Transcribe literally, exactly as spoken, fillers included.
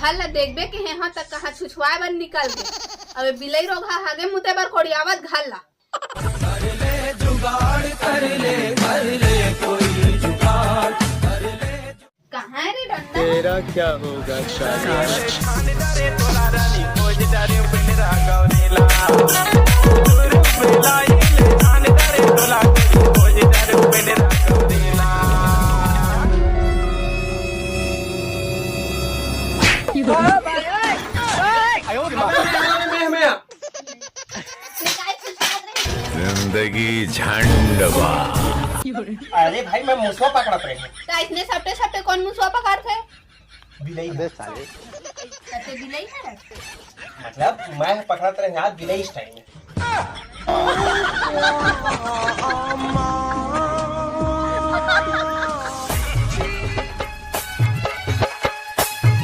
घर ला देखबे के हे, हाँ, तक कहाँ छुछुआए बर निकल गे। अबे बिलई रोगहा हागे मुते बर कोड़ियावत घर ला। कहाँ है रे डंडा? तेरा क्या होगा शादी? जिंदगी झंड बा। अरे भाई, मैं मुसवा पकड़त रहे। त इसने सपटे सपटे कौन मुसवा पकड़थे? बिलई। अबे साले। त ते बिलई है? मतलब, मैं पकड़त रहे आज बिलई स्टाइल में।